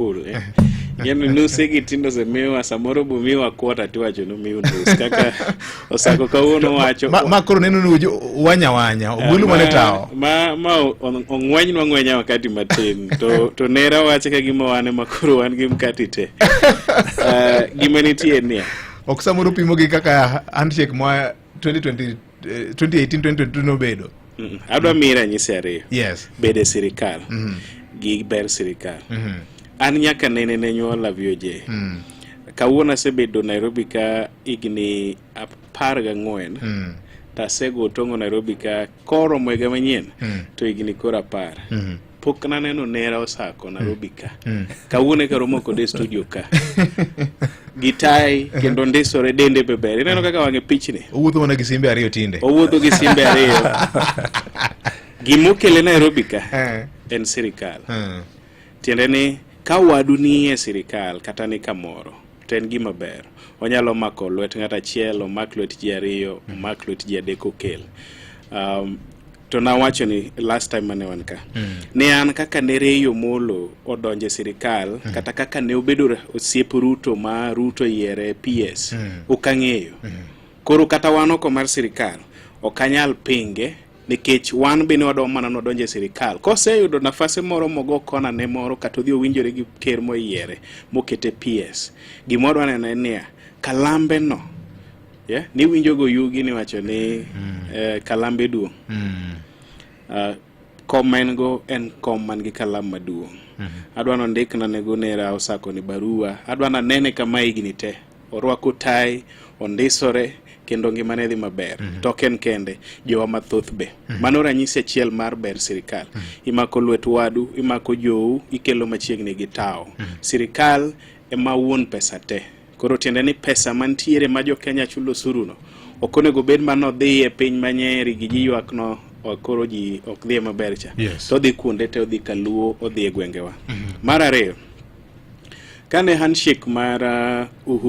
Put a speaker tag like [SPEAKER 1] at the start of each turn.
[SPEAKER 1] Eh. Yaani nuse gi tindo osemiwa samoro bomiwa kwota tiwacho nomiu nus kaka osako kawuono wacho
[SPEAKER 2] ma koro neno ni wanya wanya ogulu mane tawo
[SPEAKER 1] ma ong'wenynwa ng'wenya wakati matin to nera wache ka gima wan ema koro wan gi mkati te. Gima nitie niya
[SPEAKER 2] ok samoro pimo gi kaka handshake ma 2020 2018 2022 nobedo.
[SPEAKER 1] Adwa miyi ranyisi ariyo.
[SPEAKER 2] Yes.
[SPEAKER 1] Bede sirikal gi ber sirikal. An nyaka nene ne nyuola VOJ. Kawuono asebedo Nairobi ka higni 14. Tasego tong'o Nairobi ka koromo higa manyien to higni koro 10. Pok naneno nera osako Nairobi ka. Kawuono eka romo kode e studio ka. Gi tai kendo ndisore dende be ber. Ineno kaka wang'e pichni.
[SPEAKER 2] Owuotho mana gi simbe ariyo tinde.
[SPEAKER 1] Owuotho gi simbe ariyo. Gimokele Nairobi ka en sirikal. Tiende ni ka wadu ni e sirikal kata ni kamoro to en gima ber. Onyalo mako lwet ng'at achiel, omak lwet ji ariyo, omak lwet ji adek okel. To nawacho ni last time mane wan ka ne an kaka ne Ray Omolo odonjo e sirikal kata kaka ne obedo osiep Ruto ma Ruto yiere PS ok ang'eyo. Koro kata wan oko mar sirikal ok anyal pinge nikech wan be ne wadwa mana nodonjo e sirikal. Koseyudo nafase moro mogo kona ne moro kata odhi owinjore gi ker moyiere mokete PS. Gima wadwa neno en niya, kalambe no yeah? Niwinjo go yugi niwacho ni kalambe duong'. Kom ma en go en kom man gi kalam maduong'. Adwa nondikna ne go nera osako ni barua. Adwa nanene kama higni te. Orwako tai, ondisore kendo ngimane dhi maber. To ok en kende, jowa mathoth be. Mano ranyisi achiel mar ber sirikal. Imako lwet wadu, imako jou, ikelo machiegni gi tawo. Sirikal ema wuon pesa te. Koro tiende ni pesa mantiere ma jo Kenya chulo osuru no ok onego bed mano dhi e piny ma Nyeri gi ji ywak no koro ji ok dhi maber cha. To odhi kuonde te, odhi Kaluo, odhi e gwengewa. Mar ariyo, kane handshake mar Uhuru